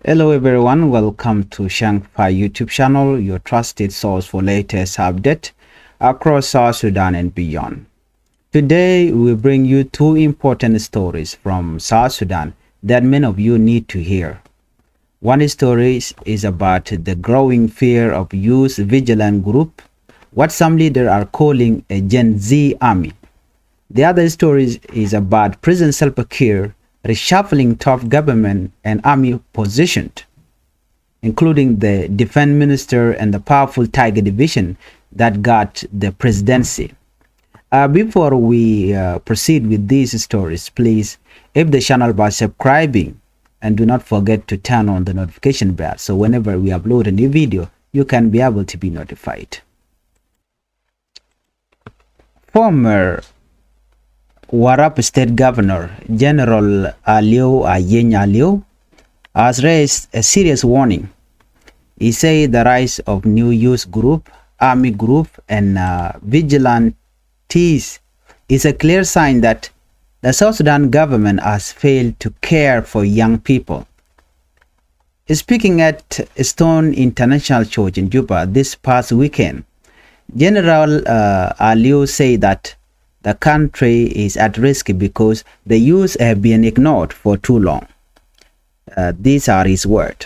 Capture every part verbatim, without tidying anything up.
Hello everyone, welcome to Shangfa YouTube channel, your trusted source for latest update across South Sudan and beyond. Today we bring you two important stories from South Sudan that many of you need to hear. One story is, is about the growing fear of youth vigilant group, what some leaders are calling a Gen Z army. The other story is, is about President Salva Kiir reshuffling top government and army position, including the defense minister and the powerful Tiger division that got the presidency. Uh, before we uh, proceed with these stories, please, if the channel by subscribing, and do not forget to turn on the notification bell, so whenever we upload a new video, you can be able to be notified. Former Warrap State Governor General Aliu Anyanya Aliu has raised a serious warning. He said the rise of new youth group, army group, and uh, vigilantes is a clear sign that the South Sudan government has failed to care for young people. Speaking at Stone International Church in Juba this past weekend, General uh, Aliu said that the country is at risk because the youth have been ignored for too long. Uh, these are his words.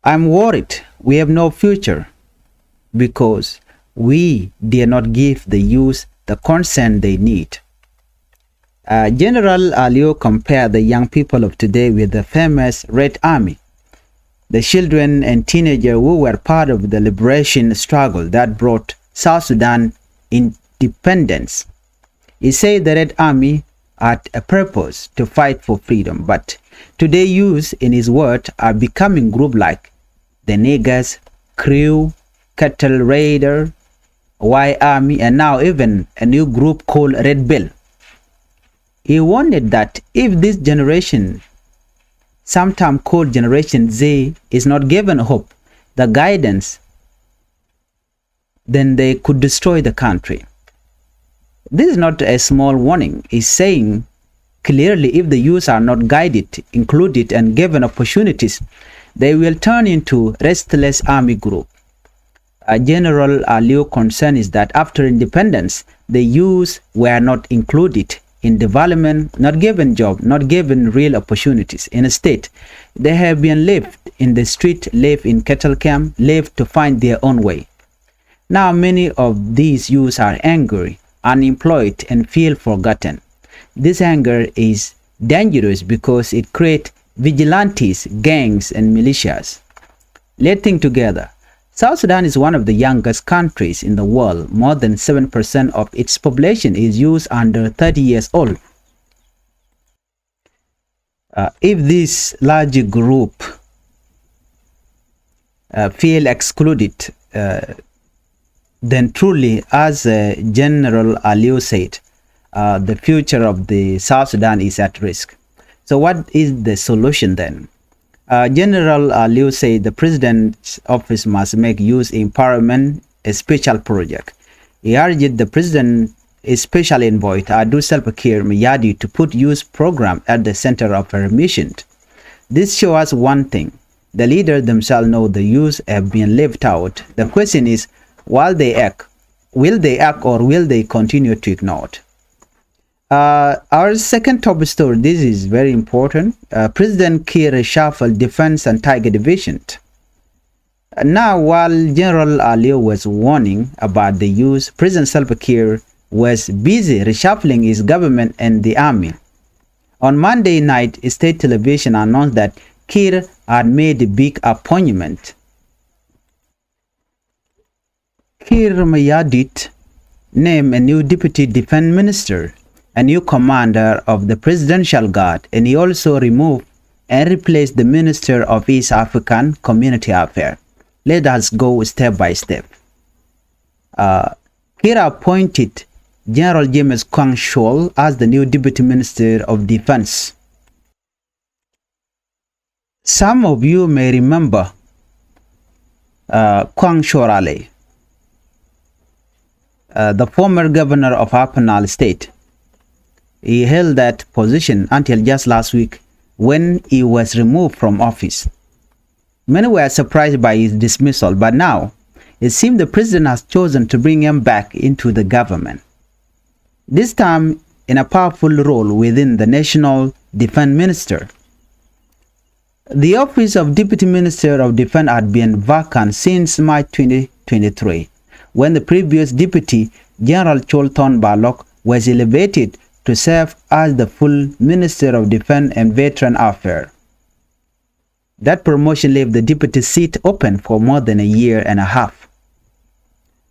"I'm worried we have no future because we dare not give the youth the concern they need." Uh, General Aliu compared the young people of today with the famous Red Army, the children and teenagers who were part of the liberation struggle that brought South Sudan independence. He said the Red Army had a purpose to fight for freedom, but today youth, in his word, are becoming group like the Niggers, Crew, Cattle Raider, White Army, and now even a new group called Red Belt. He warned that if this generation, sometimes called Generation Z, is not given hope, the guidance, then they could destroy the country. This is not a small warning. He's saying clearly, if the youth are not guided, included, and given opportunities, they will turn into restless army group. Uh, General Aliu concern is that after independence, the youth were not included in development, not given job, not given real opportunities. Instead, they have been left in the street, left in cattle camp, left to find their own way. Now many of these youths are angry, unemployed, and feel forgotten. This anger is dangerous because it creates vigilantes, gangs, and militias. Let's think together. South Sudan is one of the youngest countries in the world. More than seven percent of its population is youth under thirty years old. Uh, if this large group uh, feel excluded, uh, then truly, as uh, General Aliu said, uh, the future of the South Sudan is at risk. So what is the solution then? Uh, General Aliu said the president's office must make youth empowerment a special project. He urged the president, a special envoy, Adu Salva Kiir Mayardit, to put youth program at the center of her mission. This shows us one thing. The leaders themselves know the youth have been left out. The question is, while they act, will they act or will they continue to ignore it? Uh, our second top story, this is very important. Uh, President Kiir reshuffle defense and Tiger division. Now, while General Aliu was warning about the youth, President Salva Kiir was busy reshuffling his government and the army. On Monday night, state television announced that Kiir had made a big appointment. Kiir Mayardit named a new deputy defense minister, a new commander of the Presidential Guard, and he also removed and replaced the Minister of East African Community Affairs. Let us go step by step. Uh, Kiir appointed General James Kwang Chol as the new Deputy Minister of Defense. Some of you may remember uh, Kwang Chorale, uh, the former governor of Upper Nile State. He held that position until just last week when he was removed from office. Many were surprised by his dismissal, but now it seems the president has chosen to bring him back into the government, this time in a powerful role within the national defense minister. The office of Deputy Minister of Defense had been vacant since March twenty twenty-three, when the previous Deputy General Chol Thon Balok was elevated to serve as the full Minister of Defense and Veteran Affairs. That promotion left the deputy seat open for more than a year and a half.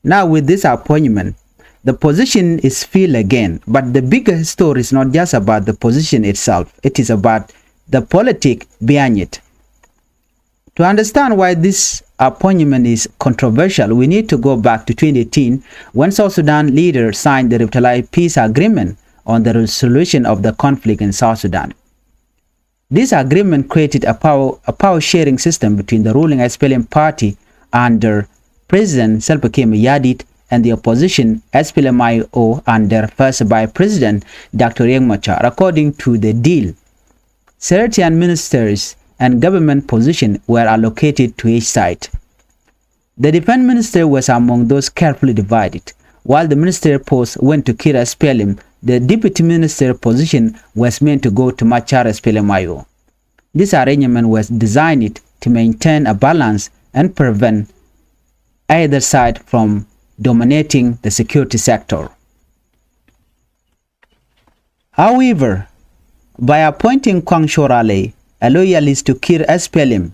Now, with this appointment, the position is filled again, but the bigger story is not just about the position itself, it is about the politic behind it. To understand why this appointment is controversial, we need to go back to twenty eighteen, when South Sudan leaders signed the Revitalized Peace Agreement on the resolution of the conflict in South Sudan. This agreement created a power, a power sharing system between the ruling S P L M party under President Salva Kiir Mayardit and the opposition S P L M I O under First Vice President Doctor Riek Machar. According to the deal, thirty-one ministers and government positions were allocated to each side. The defense minister was among those carefully divided. While the minister post went to Kiir S P L M, the deputy minister position was meant to go to Machar S P L M I O. This arrangement was designed to maintain a balance and prevent either side from dominating the security sector. However, by appointing Kuang Chorale, a loyalist to Kiir S P L M,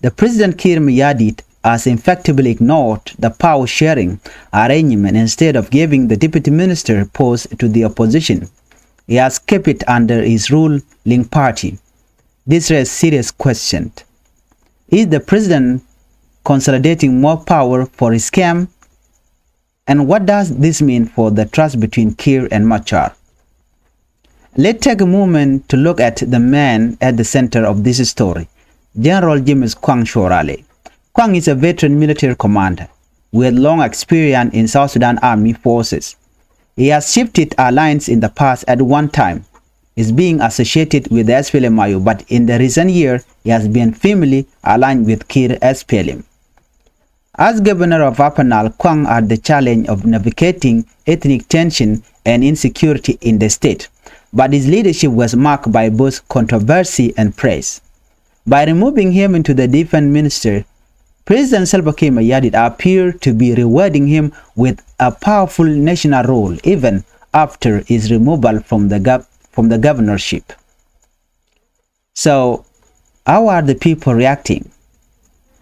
the President Kiir Mayardit has effectively ignored the power sharing arrangement. Instead of giving the deputy minister post to the opposition, he has kept it under his ruling party. This raises serious question. Is the president consolidating more power for his camp? And what does this mean for the trust between Kiir and Machar? Let's take a moment to look at the man at the center of this story, General James Kuang Chorale. Kuang is a veteran military commander with long experience in South Sudan Army Forces. He has shifted alliance in the past. At one time, is being associated with the S P L M I O, but in the recent year, he has been firmly aligned with Kiir S P L M. As governor of Upper Nile, Kuang had the challenge of navigating ethnic tension and insecurity in the state, but his leadership was marked by both controversy and praise. By removing him into the defense ministry, President Salva Kiir Mayardit appeared to be rewarding him with a powerful national role even after his removal from the gov-, from the governorship. So, how are the people reacting?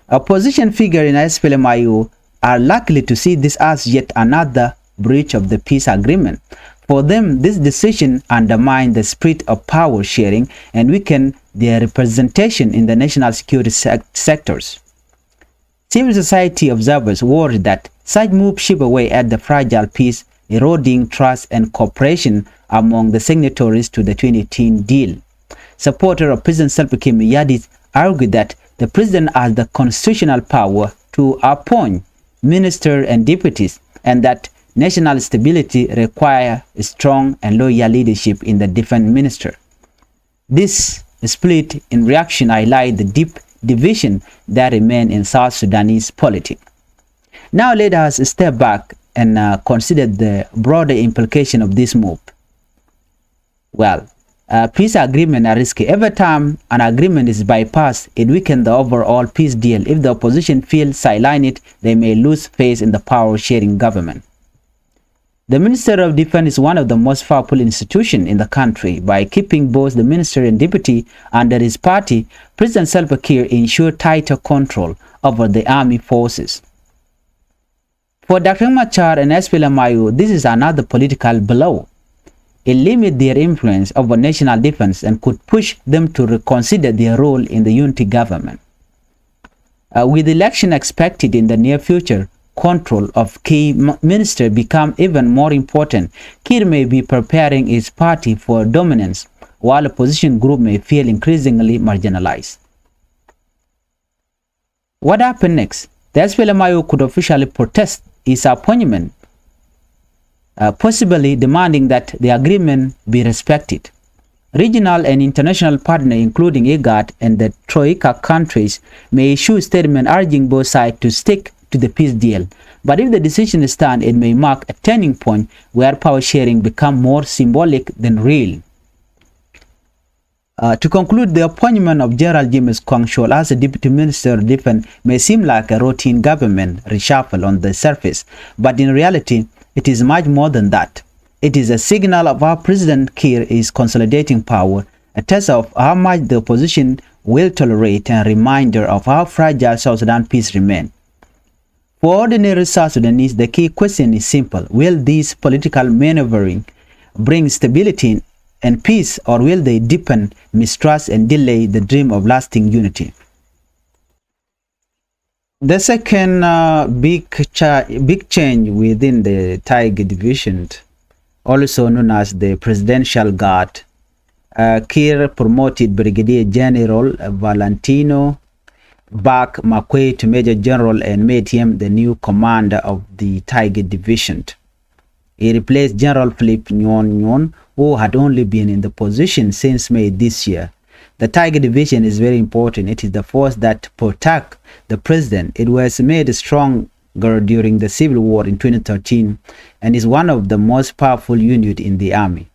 Opposition figures in S P L M I O are likely to see this as yet another breach of the peace agreement. For them, this decision undermines the spirit of power sharing and weakens their representation in the national security sec-, sectors. Civil society observers worry that such move chip away at the fragile peace, eroding trust and cooperation among the signatories to the twenty eighteen deal. Supporters of President Salva Kiir Mayardit argue that the president has the constitutional power to appoint ministers and deputies, and that national stability requires strong and loyal leadership in the defense ministry. This split in reaction highlights the deep division that remains in South Sudanese politics. Now let us step back and, uh, consider the broader implication of this move. Well, uh, peace agreement are risky. Every time an agreement is bypassed, it weakens the overall peace deal. If the opposition feels sidelined, they may lose faith in the power-sharing government. The Minister of Defense is one of the most powerful institutions in the country. By keeping both the minister and deputy under his party, President Salva Kiir ensure tighter control over the army forces. For Doctor Machar and S P L M I O, this is another political blow. It limits their influence over national defense and could push them to reconsider their role in the unity government. Uh, with election expected in the near future, control of key m-, minister become even more important. Kiir may be preparing his party for dominance, while opposition group may feel increasingly marginalized. What happened next? The S P L M I O could officially protest his appointment, uh, possibly demanding that the agreement be respected. Regional and international partners, including IGAD and the Troika countries, may issue statements urging both sides to stick to the peace deal. But if the decision stands, it may mark a turning point where power sharing becomes more symbolic than real. Uh, to conclude, the appointment of General James Kuang Chol as a Deputy Minister of Defense may seem like a routine government reshuffle on the surface, but in reality, it is much more than that. It is a signal of how President Kiir is consolidating power, a test of how much the opposition will tolerate, and a reminder of how fragile South Sudan peace remains. For ordinary South Sudanese, the key question is simple. Will this political maneuvering bring stability and peace, or will they deepen mistrust and delay the dream of lasting unity? The second, uh, big, cha- big change within the Tiger Division, also known as the Presidential Guard, uh, Kiir promoted Brigadier General Valentino Bak Makuei to Major General and made him the new commander of the Tiger Division. He replaced General Philip Nyuon Nyuon, who had only been in the position since May this year. The Tiger Division is very important. It is the force that protect the president. It was made stronger during the civil war in twenty thirteen and is one of the most powerful unit in the army.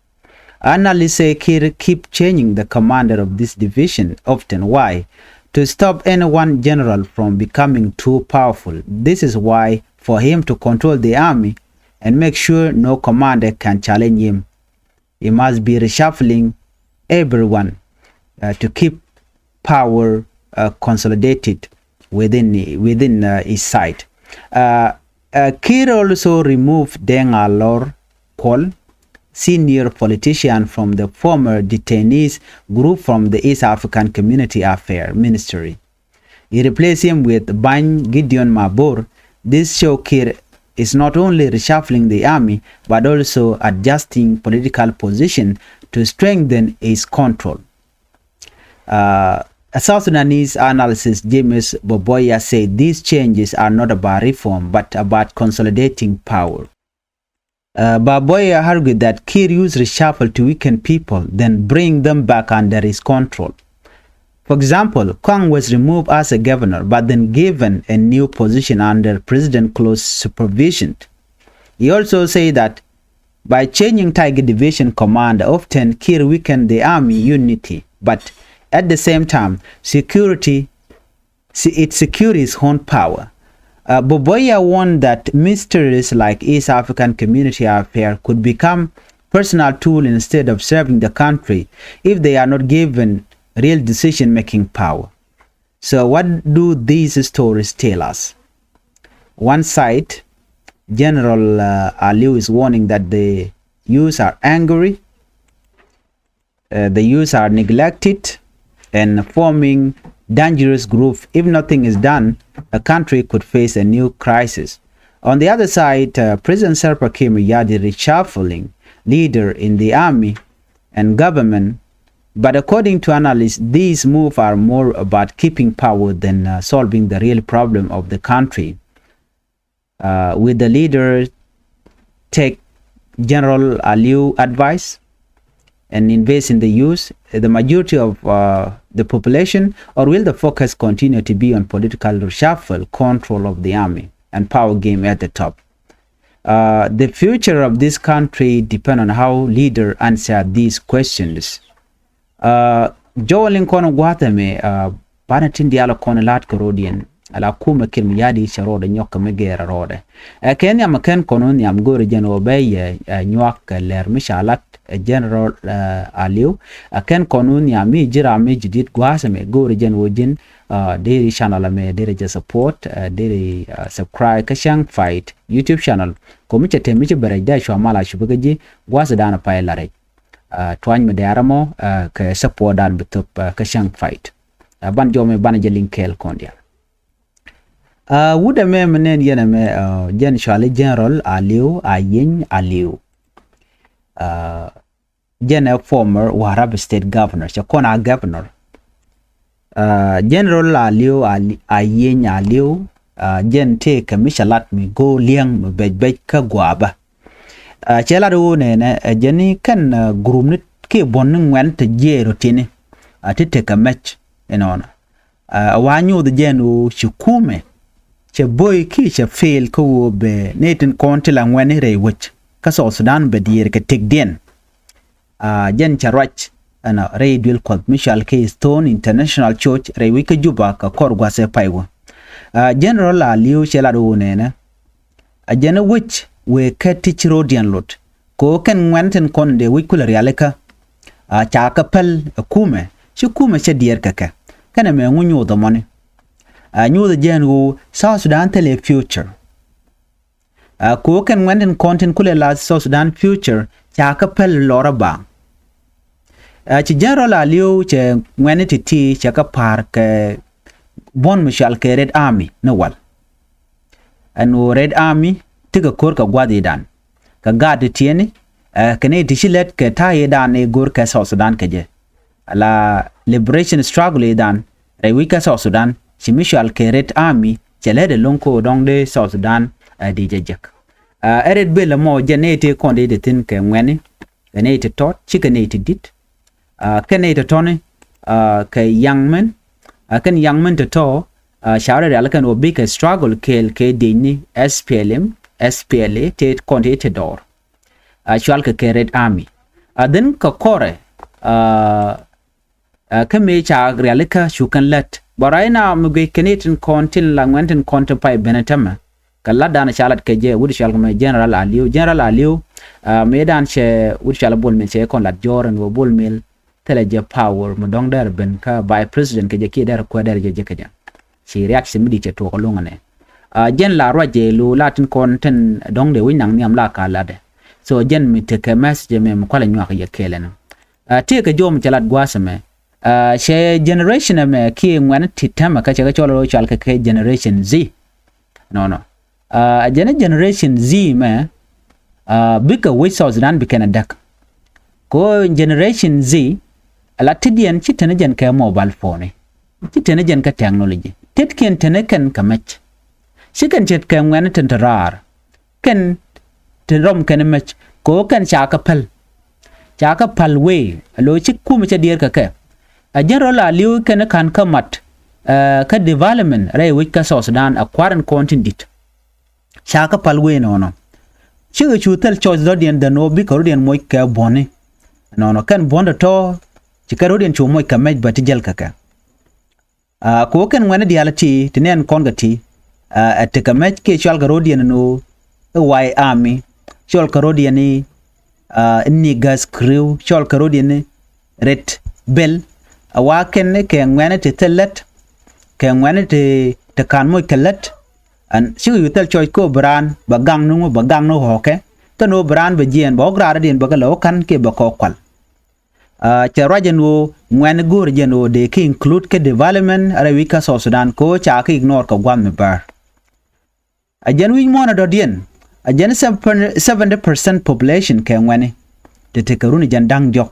Analysts say Kiir keep changing the commander of this division often. Why? To stop any one general from becoming too powerful. This is why for him to control the army and make sure no commander can challenge him, he must be reshuffling everyone, uh, to keep power, uh, consolidated within, within, uh, his side. Uh, uh, Kiir also removed Deng Alor Kuol, senior politician from the former detainees group from the East African Community Affair Ministry. He replaced him with Bany Gideon Mabor. This show Kiir is not only reshuffling the army, but also adjusting political position to strengthen his control. Uh, a South Sudanese analyst, James Boboya, said these changes are not about reform, but about consolidating power. Uh, Baboya argued that Kiir used reshuffle to weaken people, then bring them back under his control. For example, Kuang was removed as a governor, but then given a new position under President close supervision. He also said that by changing Tiger Division commander, often Kiir weakened the army unity, but at the same time, security se- it secures its own power. Uh, Boboya warned that mysteries like East African Community Affair could become personal tool instead of serving the country if they are not given real decision-making power. So what do these stories tell us? One side, General, uh, Aliu is warning that the youth are angry, uh, the youth are neglected and forming dangerous group. If nothing is done, the country could face a new crisis. On the other side, uh, President Salva Kiir Mayardit reshuffling leader in the army and government. But according to analysts, these moves are more about keeping power than, uh, solving the real problem of the country. Uh, will the leader take General Aliu advice and invest in the youth, the majority of, uh, the population, or will the focus continue to be on political reshuffle, control of the army, and power game at the top? Uh, the future of this country depend on how leader answer these questions. Uh, jɔwä liŋ kɔn gua̱a̱th ɛmɛ, uh, banɛ tin diaal kɔn la̱t kɛ rɔ̱diɛn. Ala kumɛ Kiir Mayardit cɛ rɔɔdɛ nyɔk kɛ mi gɛɛrɛ rɔɔdɛ. Ɛ kɛ nhiam kɛn kɔn wä nhiam go̱o̱rɛ jɛn wä bɛ yɛ, ɛ, nyuak kɛ lɛr mi ca lat, ɛ, General, ɛ, Aliu. Ɛ kɛn kɔn wä nhiam mi ji̱ ram mi ji̱ di̱t gua̱a̱th ɛmɛ go̱o̱rɛ jɛn wä ji̱n, ɛ, deri channel ɛmɛ deri jɛ support, ɛ, deri, ɛ, subscribe kä Chang Fight YouTube channel. Kɔ mi cɛ tɛm mi ci bɛ rɛc dee cua mal a cupä kä ji̱ gua̱a̱th dan pay la rɛc. Ɛ, tuany mi dɛɛrä mɔ, ɛ, kɛ support dan bi thop, ɛ, kä Chang Fight. Ɛ, ban jɔmɛ ban jɛ liŋ kɛɛl kɔn diaal. Ɛ, wut ɛmɛ mi nɛn yɛn ɛmɛ, ɛ, jɛn cuali General Aliu Ayieny Aliu. Ɛ, jɛn ɛ former Warrap State Governor, cɛ kɔn a governor. Ɛ, General Aliu Ali, Ayieny Aliu, ɛ, jɛn tëë kɛ mi cɛ lat mi go̱o̱r liɛŋ mi bɛc bɛc kä gua̱a̱bä. Ɛ, cɛ lat ɣöö nɛnɛ, ɛ, jɛn ni kɛn, ɛ, group ni kiɛ buɔ̱n ni ŋuɛ̈n te jiɛɛr ɔ ti̱ni, a ti tekɛ mɛc inɔnɔ. A wa nyuuth jɛn ɣöö ci kumɛ cɛ bo̱y kiɛ cɛ fail kä ɣöö bɛ nɛy tin kɔn ti la ŋuɛ̈ni rɛy wec kä South Sudan bɛ diɛɛr kɛ tëkdiɛn. A jɛn cɛ ruac ɛnɔ rɛy duël kuɔth mi cɔal kɛ Stone International Church rɛy wec kä Juba kɛ kɔr gua̱thɛ pay wä. A General Aliu cɛ lat ɣöö nɛnɛ a jɛn ɛ wec wëë kɛ ti ci ro̱diɛn lot kɛ ɣöö kɛn ŋuɛ̈n tin kɔn in dee wec kulɛ rialikä. A ca kɛ päl ɛ kumɛ, ci kumɛ cɛ diɛɛr kɛ kɛ. Kɛnɛ mɛ ŋu nyuuth ɛmɔni? A nyuuth ɛ jɛn ɣöö South Sudan thilɛ future. A kɛ ɣöö kɛn ŋuɛ̈n tin kɔn tin kulɛ la South Sudan future ca kɛ päl lɔrä baaŋ. A ci General Aliu cɛ ŋuɛ̈ni ti̱ti̱ cɛ kɛ pa̱a̱r kɛ buɔ̱n mi cɔal kɛ Red Army ni wal. Ɛn ɣöö Red Army tekɛ ko̱r kɛ gua̱th i̱dan kɛ gaat ti tiɛni, ɛ kɛ nɛy ti ci lät kɛ ta̱a̱ i̱dan i̱ go̱r kɛ South Sudan kɛ jɛ. Ala liberation struggle i̱dan rɛy wec kä South Sudan ci mi cɔal kɛ Red Army cɛ lät ɛlɔ̱ŋ kɛ ɣöö dɔ̱ŋ dee South Sudan ɛ di jɛ jek. Ɛ red bel ɛmɔ jɛ nɛy ti kɔn di di thi̱n kɛ ŋuɛ̈ni, kɛ nɛy ti tɔt, ci kɛ nɛy ti di̱t. A kɛn nɛy ti tɔ̱ni, a kɛ yaŋ mɛn, a kɛn yaŋ mɛn ti tɔ̱, a ca rɔ rial kɛn wä bikɛ struggle kɛɛl kɛ diecni S P L M, S P L A, tëë kɔn tëë ti dɔɔr. A cual kɛ kɛ Red Army. A dhin kɛ kɔrɛ, a, a kä mëë ca rialikä cu kɛn lät. But right now mi guic kɛn i̱ tin kɔn tin la ŋuɛ̈n tin kɔn ti pay benɛ tämɛ. Kɛ lat dan ca lat kɛ jɛ wut cual kɛ mɛ General Aliu. General Aliu, a, mëë dan cɛ wut cual Bol Mel cɛ kɔn lat jɔɔr ɛn wä Bol Mel thilɛ jɛ power mi dɔ̱ŋ dɛr ben kä vice president kɛ jɛ kiɛ dɛr kuɛ dɛr jɛ jɛ kɛ jɛ. Ci reaction mi di cɛ tuɔk luŋ nɛ. A, jɛn la ruac jɛ lu la tin kɔn tin dɔ̱ŋ dee wi̱c naŋ nhiam la ka latdɛ. So jɛn mi tekɛ message mɛ mi kualɛ nyuak yɛ kɛɛlɛ ni. A, tëëkɛ jɔm cɛ lat gua̱a̱th ɛmɛ. A, cɛ generation ɛmɛ kiɛ ŋuɛ̈ni ti tɛmɛ kä cɛ kɛ cɔl rɔ cual kɛ kɛ generation Z. Nɔnɔ. A, jɛn generation Z mɛ, a, bikɛ wec South Sudan bikɛn a däk. Kɛ ɣöö generation Z, a la ti̱diɛn ci teni jɛn kɛ mobile phone. Ci teni jɛn kɛ technology. Tetkiɛn teni kɛn kɛ mɛc. Ci kɛn ce̱tkɛ ŋuɛ̈ni tin te raar. Kɛn tin rɔm kɛn mɛc kɛ ɣöö kɛn ca kɛ päl. Ca kɛ päl wëë a lo̱c ci kumɛ cɛ diɛɛr kɛ kɛ. A General Aliu kɛn ka̱n kä mat, ɛ, kä development rɛy wec kä South Sudan a kua̱r in kɔn tin di̱t. Ca kɛ päl wëë nɔnɔ. Cikɛ cu thil choice dɔ̱diɛn dhän ɣöö bikɛ rɔ̱diɛn moc kɛ buɔ̱ni. Nɔnɔ kɛn buɔ̱n tɔ̱tɔ̱ ci kɛ rɔ̱diɛn cu moc kɛ mɛc bä ti jäl kɛ kɛ. A, kɛ ɣöö kɛn ŋuɛ̈ni diaal ti, ti nɛn kɔn kɛ ti, a, ɛ tekɛ mɛc kiɛ cɔal kɛ rɔ̱diɛn ni ɣöö i̱ White Army, cɔal kɛ rɔ̱diɛn i̱, a, i̱ Negus Crew, cɔal kɛ rɔ̱diɛn i̱ Red Belt, a wa kɛn kɛ ŋuɛ̈ni ti thil lät, kɛ ŋuɛ̈ni ti, ti ka̱n moc kɛ lät, ɛn cikɛ yuth thil choice kɛ ɣöö bi raan bɛ gaŋ ni ŋu, bɛ gaŋ ni ɣɔ̱kɛ, kɛn ɣöö bi raan bɛ jiɛɛn bɛ ɣɔ̱k raar rɔ̱diɛn bɛ kɛ lɛ ɣɔ̱k ka̱n kiɛ bɛ kɛ ɣɔ̱k kual. A, cɛ ruac ɛn ɣöö ŋuɛ̈ni go̱o̱rɛ jɛn ɣöö dee kɛ include kä development rɛy wec kä South Sudan kɛ ɣöö ca kɛ ignore kɛ gua̱th mi bäär. A jɛn wi̱c muɔ̱ɔ̱n a dɔ̱diɛn, a jɛn seventy percent population kɛ ŋuɛ̈ni. Ti tekɛ run jɛn da̱ŋ diɔ̱k.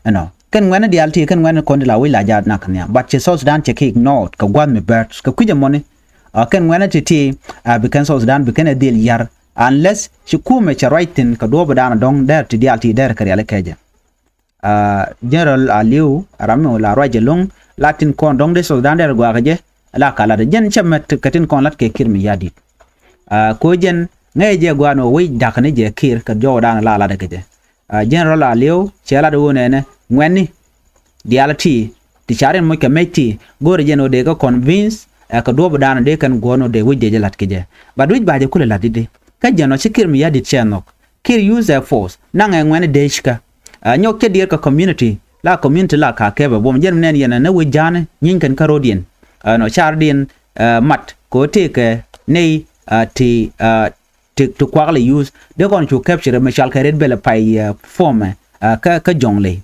Ɛnɔ kɛn ŋuɛ̈ni diaal ti kɛn ŋuɛ̈ni kɔn ti la wi̱c la jaat nak nhiam. But cɛ South Sudan cɛ kɛ ignore kɛ gua̱th mi bäär kɛ kui̱c ɛmɔni. A, kɛn ŋuɛ̈ni ti ti, a, bi kɛn South Sudan bi kɛn ɛ dhil yar. Unless ci kumɛ cɛ ruac thi̱n kɛ duɔ̱ɔ̱p dan dɔ̱ŋ dɛr ti diaal ti dɛr kɛ riali kɛ jɛ. A, General Aliu, a ram mi wä la ruac ɛlɔ̱ŋ, la tin kɔn dɔ̱ŋ dee South Sudan dee rɛ guakä jɛ, la ka lat jɛn cɛ mɛt kɛ tin kɔn lat kɛ Kiir Mayardit. A, ko jɛn ŋäcɛ jɛ gua̱a̱n wä wec da̱k ni jɛ Kiir kɛ jɔwdan la lat kɛ jɛ. A, General Aliu cɛ lat wä nɛnɛ ŋuɛ̈ni diaal ti, ti ca rin moc kɛ mɛc ti, go̱rɛ jɛn wä dee kɛ convince, ɛ kɛ duɔ̱ɔ̱p dan dee kɛn guɔ̱n wä dee wec dee jɛ lat kɛ jɛ. But wec ba jɛ kulɛ lat didi. Kä jɛn wä ci Kiir Mayardit cɛ nhɔk. Kiir use ɛ force naŋ ɛ ŋuɛ̈ni dee cikä. A, nyɔk cɛ diɛɛr kɛ community la community la ka kɛpɛ buɔm jɛn mi nɛn yɛn ɛ ni wi̱c ja̱a̱ni nyiny kɛn kä ro̱diɛn. A, nɔ cardiɛn, a, mat kɛ ɣöö tëëkɛ nɛy, a, ti, a, ti, ti kuak lɛ use dee kɔn cu capture mi cɔal kɛ Red Belt pay, a, form, a, kä, kä Jɔŋley,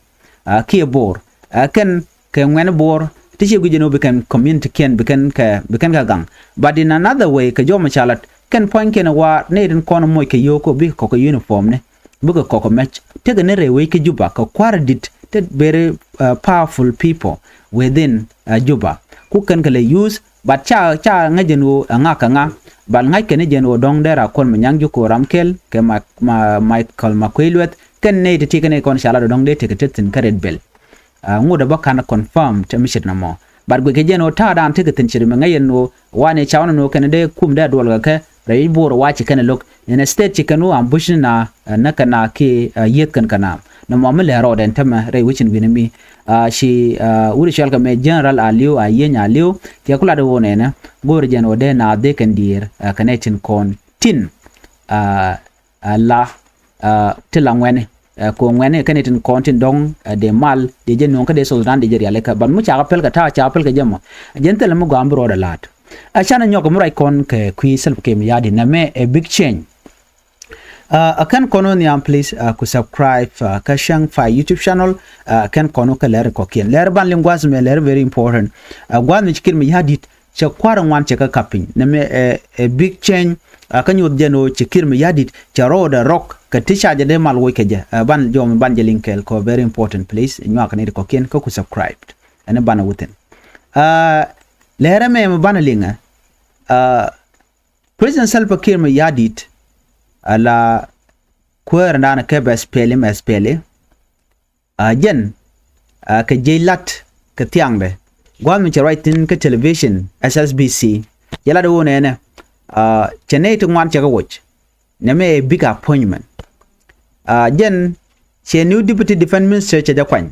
a, kiɛ Bor. A, kɛn kɛ ŋuɛ̈ni Bor ti ciɛ guic jɛn ɣöö bi kɛn community kiɛn bi kɛn kɛ, bi kɛn kɛ gaŋ. But in another way kɛ jɔw mi ca lat kɛn pua̱nykiɛn waar nɛy tin kɔn moc kɛ yio̱o̱k kä bikɛ kɔk kɛ uniform ni, bikɛ kɔk kɛ mɛc. Tekɛ ni rɛy wec kä Juba kɛ kua̱r dit te very, uh, powerful people within, uh, Juba. Ku kɛn kɛ lɛ use, but ca, ca ŋäc jɛn ɣöö ɛ ŋa̱k kɛ ŋa̱, but ŋa̱c kɛn ni jɛn ɣöö dɔ̱ŋ dee ra kuɔl mi nyaŋ ji̱ ko̱o̱r ram kɛl kɛ ma, ma, Michael Makuei Lueth, Kɛn nɛy ti ti kɛn nɛy kɔn ca lat ɔ dɔ̱ŋ dee tekɛ te thi̱n kä Red Belt. Ŋot ɛ bä ka̱n confirm te mi ce̱t nɔmɔ. But guic kɛ jɛn ɣöö ta̱a̱dan tekɛ thi̱n ce̱t mi ŋäc ɛn ɣöö wanɛ ca ɣän ɛn ɣöö kɛn dee kum dee a duɔl kɛ kɛ rɛy wi̱c Bor ɛ wa ci kɛn ɛ lo̱k. Instead ci kɛn ɣöö ambush ni na näk kɛn na kiɛ yieth kɛn kɛn na. Nɔmɔ mi lɛ rɔɔdɛ ɛn tämɛ rɛy wi̱c in wi̱n mi ci wut ɛ cɔal kɛ mɛ General Aliu, Ayieny Aliu, kiɛ ku lat ɣöö nɛnɛ go̱o̱rɛ jɛn ɣöö dee naath dee kɛn diëër kɛ nɛy tin kɔn tin a la ti la ŋuɛni. Ko ŋuɛni kɛn itin kɔn tin dɔ̱ŋ dee mal dee jɛ nuɔ̱ŋ kä dee South Sudan dee jɛ rialikä, but mi cakɛ pɛl kɛ ta̱a̱ cakɛ pɛl kɛ jɛ mɔ. Jɛn thilɛ mi gɔaa mi bi rɔɔdɛ la̱t. A canɛ nyɔk mi ruac kɔn kɛ kui̱ Salva Kiir Mayardit nɛmɛ ɛ big change. A kɛn kɔn wä nhiam, please ku subscribe kä Cäŋ Fai YouTube channel. Kɛn kɔn wä kä lɛr kɔkiɛn, lɛr ban liŋ gua̱th mɛ, lɛr very important. Gua̱th mi ci Kiir Mayardit cɛ kua̱r ŋuan cɛ kä kap piny. Nɛmɛ ɛ big change. Kä nyuɔth jɛn ɣöö ci Kiir Mayardit cɛ rɔɔdɛ rɔk kɛ ti ca jɛ dee mal woc kɛ jɛ. Ban jɔm ban jɛ liŋ kɛɛl kɔ, very important, please. Nyuak ni ti kɔkiɛn kä ku subscribe. Ɛn banɛ wuthin. Lɛrɛ mɛ mɛ banɛ liŋɛ. President Salva Kiir Mayardit a la kuäär dan kɛ bɛ SPLM, SPLA. A jɛn a kɛ jiec lat kɛ thiaŋdɛ. Gua̱a̱th mi cɛ ruac thi̱n kä television SSBC, jɛ lat ɣöö nɛnɛ a cɛ nɛy ti ŋuan cɛ kɛ woc. Nɛmɛ ɛ big appointment. A jɛn cɛ new deputy defense minister cɛ jɛ kuany.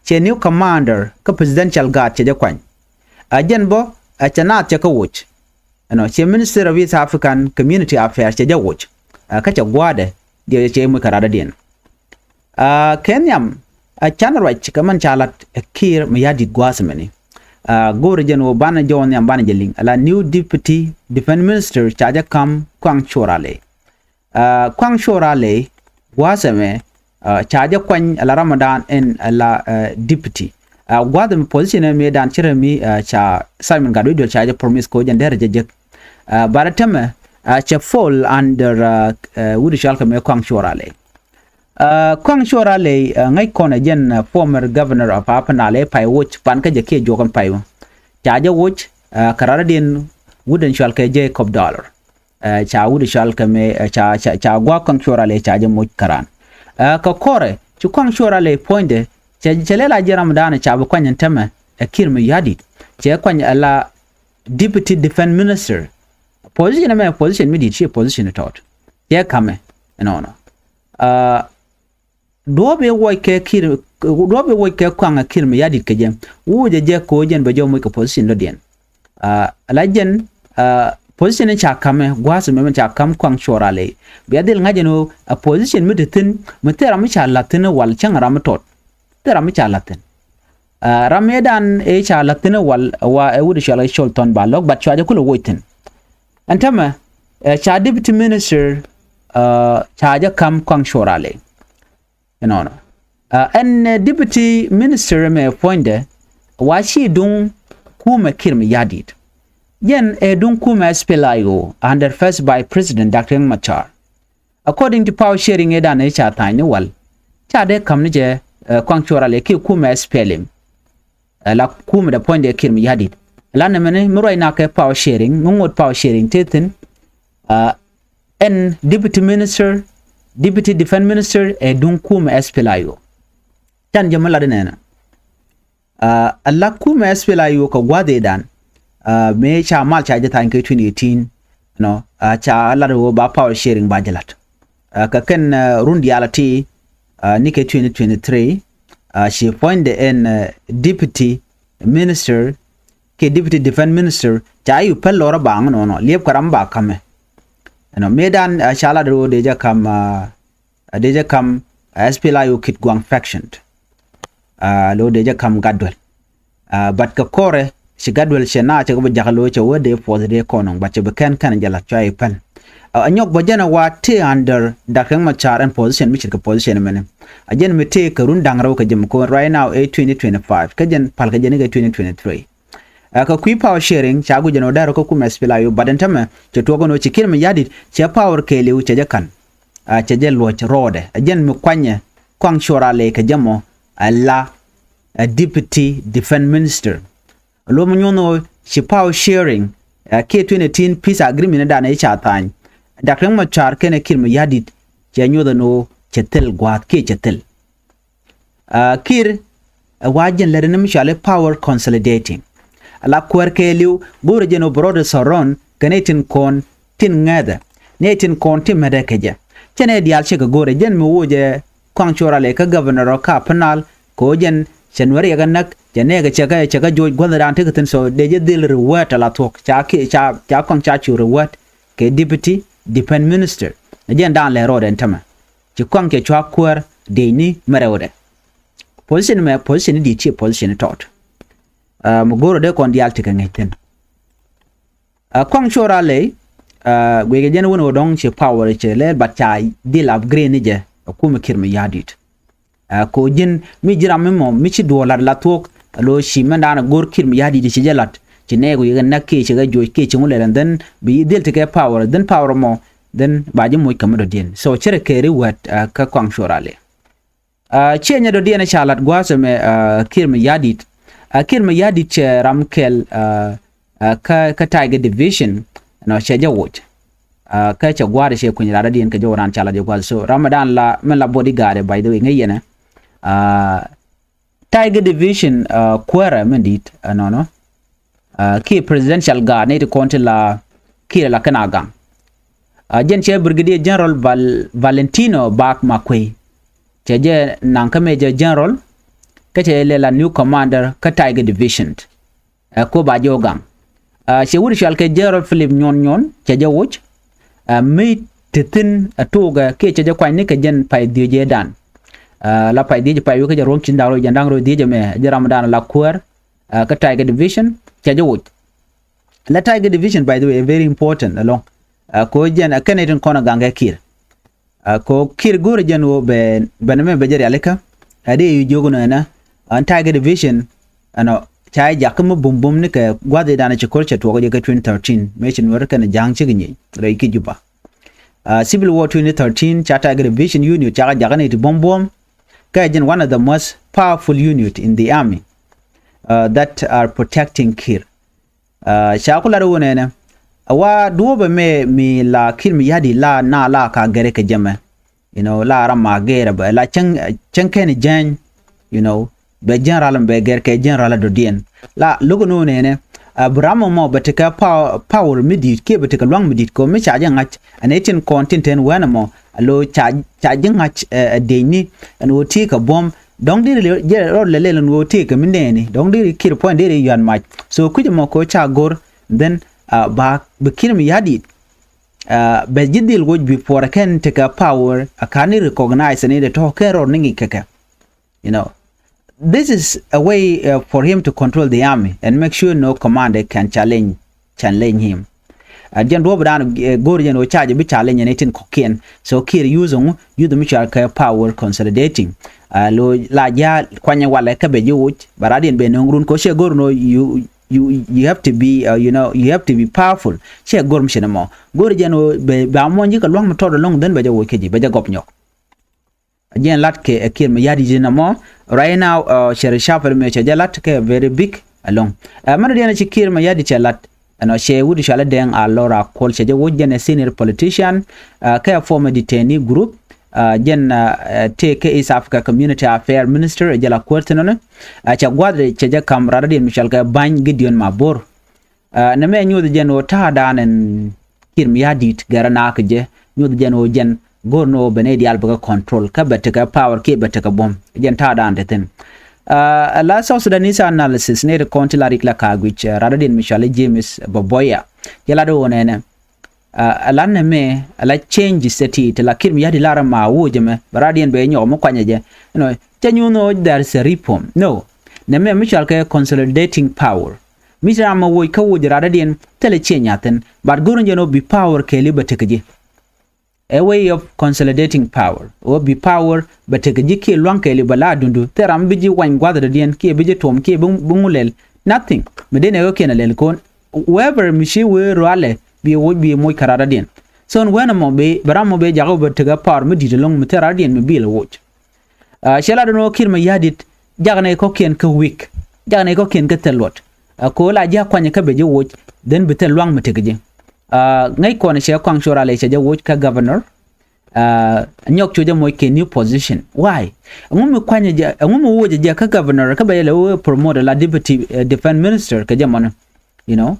Cɛ new commander kä presidential guard cɛ jɛ kuany. A jɛn bä a cɛ naath cɛ kɛ woc. Ɛnɔ cɛ Minister of East African Community Affairs cɛ jɛ woc. A kä cɛ gua̱a̱dɛ diɛ cɛ moc kɛ radädiɛn. A kɛ nhiam a canɛ ruac kɛ mɛn ca lat ɛ Kiir Mayardit gua̱a̱th mɛni. A go̱o̱rɛ jɛn ɣöö banɛ jɔw nhiam banɛ jɛ liŋ a la new deputy defense minister ca jɛ ka̱m Kuaŋ Cuɔr Alɛ. A Kuaŋ Cuɔr Alɛ gua̱a̱th ɛmɛ a ca jɛ kuany a la Ramadan in a la deputy. A gua̱a̱th ɛmɛ position ɛmɛ dan ci rɛ mi a ca Simon Gatwec duel ca jɛ promise ko jɛn derɛ jɛ jek. A barɛ tämɛ a cɛ fall under a wut cɔal kɛ mɛ Kuaŋ Cuɔr Alɛ. Kuaŋ Cuɔr Alɛ ŋäc kɔn ɛ jɛn former governor of Upper Nile ɛ pay woc pan kä jɛ kiɛ juɔk ɛn pay wä. Ca jɛ woc kɛ raradiɛn wut ɛn cɔal kɛ Jacob Dollar. Ca wut cɔal kɛ mɛ ca ca ca gua̱a̱k Kuaŋ Cuɔr Alɛ ca jɛ moc kɛ ran. Kɛ kɔrɛ ci Kuaŋ Cuɔr Alɛ puɔ̱nydɛ cɛ cɛ lɛl a jɛ Ramadan ca bi kuany ɛn tämɛ ɛ Kiir Mayardit. Cɛ kuany ɛ la deputy defense minister. Position ɛmɛ position mi di̱i̱t, ci position tɔt. Cɛ ka̱mɛ ɛnɔnɔ. Duɔ̱ɔ̱p i̱ wuɔc kɛ Kiir, duɔ̱ɔ̱p i̱ wuɔc kɛ Kuaŋ ɛ Kiir Mayardit kɛ jɛ. Wuɔcɛ jɛ ko̱ jɛn bɛ jɔw moc kɛ position dɔ̱diɛn. A la jɛn a position in ca ka̱mɛ gua̱a̱th mɛ mɛn ca ka̱m Kuaŋ Cuɔr Alɛ. Bia dhil ŋa̱c ɛn ɣöö a position mi te thi̱n mi thil ram mi ca la̱th thi̱n wal cäŋ ram mi tɔt. Thil ram mi ca la̱th thi̱n. A ram mi dan ëë ca la̱th thi̱n wal wa ɛ wut cɔal kɛ Col Thɔn Balɔk, but cua jɛ kulɛ woc thi̱n. Ɛn tämɛ ɛ ca deputy minister a ca jɛ ka̱m Kuaŋ Cuɔr Alɛ. Ɛnɔnɔ. Ɛn deputy minister mɛ puɔ̱nydɛ wa ci duŋ kumɛ Kiir Mayardit. Jɛn ɛ duŋ kumɛ SPLA-IO under first vice president Doctor Riek Machar. According to power sharing ëë dan ëë ca tha̱a̱ny ni wal, ca dee ka̱m ni jɛ Kuaŋ Cuɔr Alɛ kiɛ kumɛ SPLM. Ɛ la kumɛ dee puɔ̱nydɛ Kiir Mayardit. Ɛ la nɛmɛni mi ruac nakɛ power sharing, mi ŋot power sharing te thi̱n. Ɛn deputy minister, deputy defense minister ɛ duŋ kumɛ SPLA-IO. Can jɛ mi lat inɛnɛ. A la kumɛ SPLA-IO kɛ gua̱a̱th ëëdan mëë ca mal ca jɛ tha̱a̱ny kɛ twenty eighteen, nɔ a ca lat ɣöö ba power sharing ba jɛ la̱t. Kɛ kɛn run diaal a ti ni kɛ twenty twenty-three, ci puɔ̱nydɛ ɛn deputy minister kiɛ deputy defense minister ca ju päl lɔrä baaŋ nɔnɔ liɛp kɛ ram ba ka̱mɛ. Ɛnɔ mëëdan ca lat ɣöö dee jɛ ka̱m a dee jɛ ka̱m SPLA-IO Kitgwang faction. A lo dee jɛ ka̱m Gatwel. A but kɛ kɔrɛ ci Gatwel cɛ na cɛ kɛ bi jakä lo cɛ wee dee puɔth dee kɔnɔŋ, but cɛ bi kɛn kɛn jɛ la̱t cua i̱ pɛl. A nyɔk bä jɛn a wa ti under Doctor Riek Machar ɛn position mi ce̱tkɛ position mɛni. A jɛn mi tëë kɛ run da̱ŋ rɛw kɛ jɛ mi ko̱n right now ëë twenty twenty-five, kä jɛn pal kɛ jɛn i̱ kɛ twenty twenty-three. Ɛ kɛ kui̱ power sharing ca guic ɛn ɣöö dɛrɛ kä kumɛ SPLA-IO, but ɛn tämɛ cɛ tuɔɔk ɛn ɣöö ci Kiir Mayardit cɛ power kɛɛliw cɛ jɛ ka̱n. A cɛ jɛ luɔ̱c rɔɔdɛ ɛ jɛn mi kuanyɛ Kuaŋ Cuɔr Alɛ kɛ jɛ mɔ ɛ la ɛ deputy defense minister. Luɔ̱m nyuɔ̱n ɣöö ci power sharing ɛ kiɛ twenty eighteen peace agreement dan ɛ ca tha̱a̱ny. Doctor Riek Machar kɛnɛ Kiir Mayardit cɛ nyuɔ̱th ɛn ɣöö cɛ thil gua̱a̱th kiɛ cɛ thil. Aa, Kiir ɛ wa jɛn lät ni mi cɔal i̱ power consolidating. Ala kuäär kɛɛliw go̱o̱rɛ jɛn ɔ bɛ rɔɔdɛ thɔr rɔn kɛ nɛy tin kɔn tin ŋäthɛ, nɛy tin kɔn tin mätdɛ kɛ jɛ. Cɛ nɛy diaal cɛ kɛ go̱o̱rɛ jɛn mi woc ɛ Kɔaŋ Cuɔl Rali kä governor ɔ ka Upper Nile kɛ ɣöö jɛn cɛ Nuäär riɛk ɛ näk, cɛ nɛɛkɛ cɛ kɛ, cɛ kɛ joc gua̱thdan tekɛ thi̱n, so dee jɛ dhil reward ala thuɔ̱k ca ki, ca, ca Kɔaŋ ca cu reward kɛ deputy defense minister. Ɛ jɛn daan lɛ rɔɔdɛ ɛn tämɛ. Ci Kɔaŋ cɛ cua kuäär dee ni mɛ rɛwdɛ. Position mɛ, position di ciɛ position tɔt. Aa, mi go̱o̱rɛ dee kɔn diaal tekɛ ŋäc thi̱n. Aa, Kɔaŋ Cuɔl Rali, aa, guicɛ jɛn wun ɣöö dɔ̱ŋ ci power cɛ lɛl, but ca dhil upgrade ni jɛ ɛ kumɛ Kiir Mayardit. Aa, ko ji̱n mi ji̱ ram mi mɔ mi ci duɔl lat la thuɔ̱k, a lo̱ ci mɛn daanɛ go̱o̱r Kiir Mayardit ci jɛ lat, ci nɛɛk wi̱i̱ kɛ näk kiɛ ci kɛ joc kiɛ ci ŋu lɛl, and then bi dhil tekɛ power, then power mɔ, then ba ji̱ moc kɛ mi dɔ̱diɛn. So cɛ rɛ kɛ reward, aa, kä Kɔaŋ Cuɔl Rali. Aa, ciɛ nyɛ dɔ̱diɛn ca lat gua̱a̱th ɛmɛ, aa, Kiir Mayardit. Aa, Kiir Mayardit cɛ ram kɛl, aa, aa, kä, kä Tiger Division, nɔ cɛ jɛ woc. Aa, kä cɛ gua̱a̱r cɛ kuny rat dɔ̱diɛn kɛ jɛ wä raan ca lat jɛ gua̱a̱th. So ram mi daan la, min la bodyguard, by the way, ŋäc yɛn ɛ. Aa, Tiger Division, aa, kuäärɛ min di̱i̱t, aa, nɔnɔ. Aa, kiɛ presidential guard ni ti kɔn ti la Kiir la kɛn a gaŋ. Aa, jɛn cɛ Brigadier General Val-, Valentino Bak Makuei. Cɛ jɛ naŋ kä Major General, kä cɛ lɛ la new commander kä Tiger Division. Aa, ko ba jɛ wä gaŋ. Aa, cɛ wut cɔal kɛ General Philip Nyuɔn Nyuɔn, cɛ jɛ woc. Aa, mi ti thi̱n a tuukɛ kiɛ cɛ jɛ kuany ni kɛ jɛn pay dhiec jɛ dan. Aa, la pay dhiec pay wek kä jɛ ruɔ̱ŋ ci da̱ŋ rɛw jɛ da̱ŋ rɛw dhiec ɛmɛ, jɛ ram dan la kuäär, aa, kä Tiger Division, cɛ jɛ woc. La Tiger Division, by the way, very important ɛlɔ̱ŋ. Aa, ko jɛn, aa, kɛn itin kɔn a gaŋ kɛ Kiir. Aa, ko Kiir go̱o̱rɛ jɛn ɣöö bɛ, bɛ nɛmɛ bɛ jɛ rialikä. Aa, dee yi jiök nɔ ɛnɛ, aa, Tiger Division, ɛnɔ, ca jɛ jakä mi bumbum ni kɛ gua̱th i̱ danɛ ci ko̱r cɛ tuɔɔk jɛ kɛ twenty thirteen. Mëë ci Nuäär kɛnɛ Ja̱a̱ŋ cikɛ nyieny rɛy ki Juba. Aa, Civil War twenty thirteen, ca Tiger Division unit, ca kɛ jakä ni ti buɔ̱m buɔ̱m. Kɛ jɛn one of the most powerful unit in the army, aa, that are protecting Kiir. Aa, ca ku lat wä nɛnɛ. A wa duɔ̱ɔ̱pɛ mɛ mi la Kiir Mayardit la na la ka gɛrɛ kɛ jɛ mɛ. You know, la ram ma gɛrɛ bɛ la cäŋ, cäŋ kɛn jɛny. You know, bɛ general bɛ gɛr kɛ general dɔ̱diɛn. La lo̱k ni wä nɛnɛ. A bi ram mɔ bɛ tekɛ power, power mi di̱i̱t kiɛ bɛ tekɛ luaŋ mi di̱i̱t kɛ mi ca jɛ ŋa̱c. Ɛn ɛ tin kɔn tin ten wɛn ɛmɔ. A lo ca, ca jɛ ŋa̱c, ɛ, ɛ, dec ni. Ɛn wä ti kɛ buɔ̱m. Dɔ̱ŋ deri lɛ, jɛ rɔ lɛ lɛl ɛn ɣöö tëëkɛ mi nɛɛni, dɔ̱ŋ deri Kiir puɔ̱ny deri yuan mac. So kui̱c ɛmɔ kɛ ɣöö ca go̱r, then, aa, ba bi Kiir Mayardit, aa, bɛ ji̱ dhil woc bi puɔrɛ kɛn tekɛ power, a ka̱n ni recognize ni dee tɔ̱ kɛn rɔɔd ni ŋi̱c kɛ kɛ. You know, this is a way, uh, for him to control the army and make sure no commander can challenge, challenge him. Aa, jɛn duɔ̱ɔ̱p dan, ɛ, go̱o̱r jɛn ɣöö ca jɛ bi challenge ni tin kɔ̱kiɛn. So Kiir use ŋu, use mi cɔal kɛ power consolidating. Aa, lo la jɛ kuanyɛ walɛ kä bɛ ji̱ woc, bɛ radiɛn bɛ no̱o̱ŋ run kɛ ɣöö cɛ go̱o̱r ni ɣöö you, you, you have to be, uh, you know, you have to be powerful. Cɛ go̱o̱r mi cɛ ni mɔ. Go̱o̱r jɛn ɣöö bɛ, bɛ a muɔ̱ny ji̱ kɛ lua̱ŋ mi tɔt ɛlɔ̱ŋ, then bɛ jɛ woc kä ji̱, bɛ jɛ gɔp nyɔk. Jɛn lat kɛ, ɛ, Kiir Mayardit nɔmɔ. Right now, ɛ, cɛ reshuffle mɛ cɛ jɛ lat kɛ very big ɛlɔ̱ŋ. Ɛ, mɛn diɛn ci Kiir Mayardit cɛ lat. Ɛnɔ cɛ wut cɔal i̱ Deng Alor Akuol cɛ jɛ woc, jɛn ɛ senior politician, ɛ, kɛ former detainee group. Ɛ, jɛn, ɛ, ɛ, tëë kɛ East Africa Community Affair Minister, ɛ, jɛ la kuäär thin nɔni. Ɛ, cɛ gua̱th cɛ jɛ ka̱m rat diɛn mi cɔal kɛ Bany Gideon Mabor. Aa, nɛmɛ nyuɔth jɛn ɣöö ta̱a̱ da̱a̱n ɛn Kiir Mayardit gɛrɛ naak kɛ jɛ, nyuɔth jɛn ɣöö jɛn go̱r ni ɣöö ben i̱ diaal bikɛ control kä bɛ tekɛ power kiɛ bɛ tekɛ buɔ̱m. Jɛn ta̱a̱ da̱a̱n te thi̱n. Aa, ala South Sudanese analysis ni ti kɔn ti la rik la ka guic, aa, radɔ̱diɛn mi cɔal i̱ James Boboya. Jɛ la di ɣöö nɛnɛ. Aa, ala nɛmɛ, ala change cɛ ti, ti la Kiir Mayardit lar ma woc ɛmɛ, bɛ radɔ̱diɛn bɛ nyɔk mi kuanyɛ jɛ. You know, cɛ nyuɔth ni ɣöö there is a reform. No. Nɛmɛ mi cɔal kɛ consolidating power. Mi ci ram mɛ woc kä woc radɔ̱diɛn thilɛ ciɛ nyathin, but go̱r ni jɛn ɣöö bi power kɛɛliw bɛ tekɛ ji̱. A way of consolidating power. Ɣöö bi power bɛ tekɛ ji̱ kiɛ lua̱ŋ kɛɛliw bɛ la dundu. Thil ram bi ji̱ wany gua̱th dɔ̱diɛn kiɛ bi ji̱ tuɔm kiɛ bi, bi ŋu lɛl. Nothing. Mi dee nɛ ɣöö kiɛn a lɛl ko̱n. Whoever mi ci wee rualɛ bi woc bi moc kä radɔ̱diɛn. So ɛn wen ɛmɔ bi, bɛ ram mɔ bi jakä bɛ tekɛ power mi di̱t ɛlɔ̱ŋ mi thil radɔ̱diɛn mi bil woc. Aa, cɛ lat ɛn ɣöö Kiir Mayardit jaknɛ kɔ̱kiɛn kä weak. Jaknɛ kɔ̱kiɛn kä thil luɔt. Aa, kɛ ɣöö la ji̱ a kuany kä bɛ ji̱ woc, then bi thil lua̱ŋ mi tekɛ ji̱. Aa, ŋäc kɔn cɛ Kɔaŋ Cuɔl Rali cɛ jɛ woc kä governor. Ɛ nyɔk cu jɛ moc kɛ new position. Why? Ɛŋu mi kuany jɛ, ɛŋu mi wuɔcɛ jɛ kä governor kä bɛ yɛlɛ wee promote la deputy, ɛ, defense minister kɛ jɛ mɔni. You know,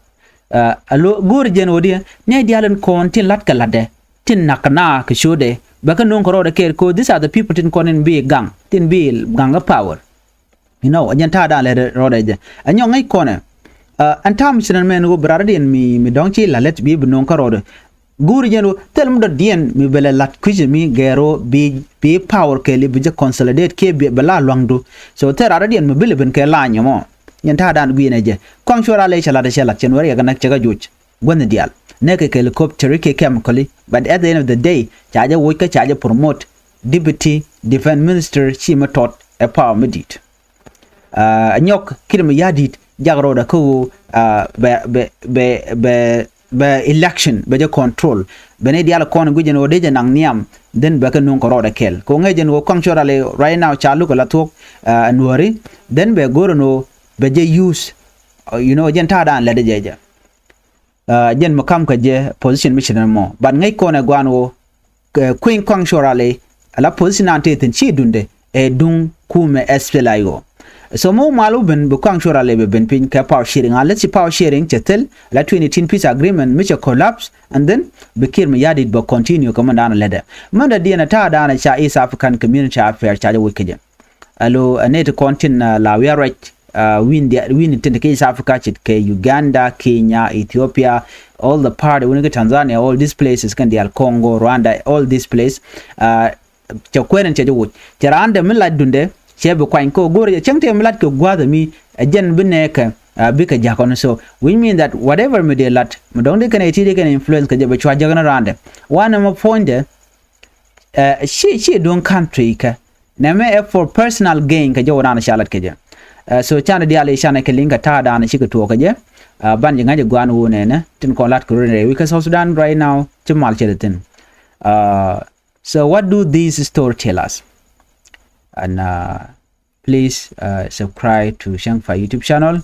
ɛ lo go̱o̱r jɛn wä diɛ ni dial in kɔn tin lat kɛ latdɛ, tin nak na kɛ codɛ, bɛ kɛ no̱o̱ŋ kɛ rɔɔdɛ kɛɛl ko, these are the people tin kɔn in bi gaŋ, tin bi gaŋ kɛ power. You know, ɛ jɛn ta̱a̱ da̱a̱n lɛ rɔɔdɛ jɛ ɛ nyɔk ŋäc kɔnɛ. Ɛn ta̱a̱ mi ci nɛn mɛn wä bi raar diɛn mi, mi dɔ̱ŋ ci la lɛt bi bi no̱o̱ŋ kɛ rɔɔdɛ. Guuri jɛn ɣöö thil mi dɔ̱diɛn mi bɛ lɛ la̱t kui̱c mi gɛɛr ɣöö bi, bi power kɛɛli bi jɛ consolidate kiɛ bi, bɛ la lua̱ŋdu. So thil raar dɔ̱diɛn mi bi lɛ ben kɛ la nyɔmɔ. Nyɛn ta̱a̱ da̱a̱n gui̱n ɛ jɛ. Kɔaŋ cuɔr a lɛ cɛ la̱t ɛ cɛ la̱t cɛn wɛr yɛ kɛ näk cɛ kɛ joc. Guänh diaal. Nɛkɛ kɛ helicopter kiɛ chemical i̱. But at the end of the day, ca jɛ woc kä ca jɛ promote. Deputy Defense Minister ci mi tɔt ɛ power mi di̱i̱t. Ɛ nyɔk ki̱t mi ya̱di̱t jak rɔɔdɛ kä ɣöö bɛ, bɛ, bɛ, bɛ, bɛ election bɛ jɛ control. Bɛ ni diaal kɔn gui̱c ɛn ɣöö dee jɛ naŋ nhiam, then bɛ kɛ nuŋ kɛ rɔɔdɛ kɛl. Kɛ ɣöö ŋäc ɛn ɣöö kɔaŋ cuɔr alɛ right now ca luk ala thuɔ̱k ɛ nuɔ̱ɔ̱ri, then bɛ go̱r ɛn ɣöö bɛ jɛ use, you know, jɛn ta̱a̱ da̱a̱n lɛt jɛ jɛ. Ɛ jɛn mi kam kɛ jɛ position mi ci nɛn mɔ. But ŋäc kɔn ɛ gua̱a̱n ɣöö kui̱ny kɔaŋ cuɔr alɛ ala position an tëë thi̱n ci duundɛ ɛ duŋ kumɛ SPLA-IO. So mi wä mal wä ben bi kɔaŋ cuɔr alɛ bɛ ben piny kɛ power sharing. Unless ci power sharing cɛ thil ala twenty eighteen peace agreement mi cɛ collapse, and then bi kiɛr mi ya̱di̱t bɛ continue kɛ mɛn da̱a̱n lɛtdɛ. Mɛn dɔ̱diɛn ɛ ta̱a̱ da̱a̱n ca East African Community Affairs ca jɛ woc kɛ jɛ. Alo ɛ nɛy ti kɔn tin la wiaa ruac wi̱i̱n, wi̱i̱n tin ti kɛ East Africa ce̱tkɛ Uganda, Kenya, Ethiopia, all the part wuni kɛ Tanzania, all these places kɛn diaal, Congo, Rwanda, all these place. Cɛ kuɛn in cɛ jɛ woc cɛ raan dɛ mi lac dundɛ cɛ bi kuany kɛ ɣöö go̱o̱rɛ cɛ cäŋ tëë mi lac kɛ gua̱a̱th ɛmi ɛ jɛn bi nɛɛkɛ bikɛ ja̱k ɔn. So which mean that whatever mi dee la̱t mi dɔ̱ŋ di kɛn ɛ ti di kɛn influence kɛ jɛ bɛ cua jäk ni raandɛ. Wanɛ mɛ puɔ̱nydɛ ɛ ci, ci duŋ country kɛ. Nɛmɛ ɛ for personal gain kɛ jɛ wä raan ca lat kɛ jɛ. Ɛ so canɛ diaal i̱ canɛ kɛ liŋ kɛ ta̱a̱ daanɛ cikɛ tuɔɔk kɛ jɛ. Ɛ ban jɛ ŋa̱c ɛ gua̱a̱n wä nɛnɛ tin kɔn lat kɛ run rɛy wi̱c kä South Sudan right now ci mal cɛ thi̱n. Ɛ so what do this story tell us? And uh, please uh, subscribe to Shangfa YouTube channel.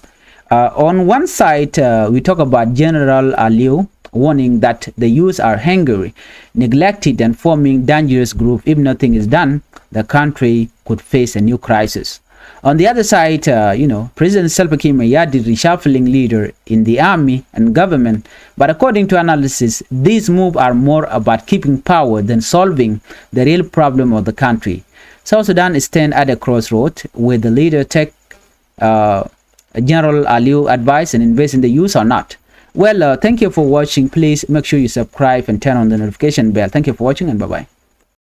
Uh, on one side, uh, we talk about General Aliu warning that the youth are hungry, neglected, and forming dangerous group. If nothing is done, the country could face a new crisis. On the other side, uh, you know, President Salva Kiir Mayardit reshuffling leader in the army and government. But according to analysis, these moves are more about keeping power than solving the real problem of the country. South Sudan stand at a crossroad, will the leader take uh, General Aliu advice and invest in the youth or not? Well, uh, thank you for watching. Please make sure you subscribe and turn on the notification bell. Thank you for watching and bye-bye.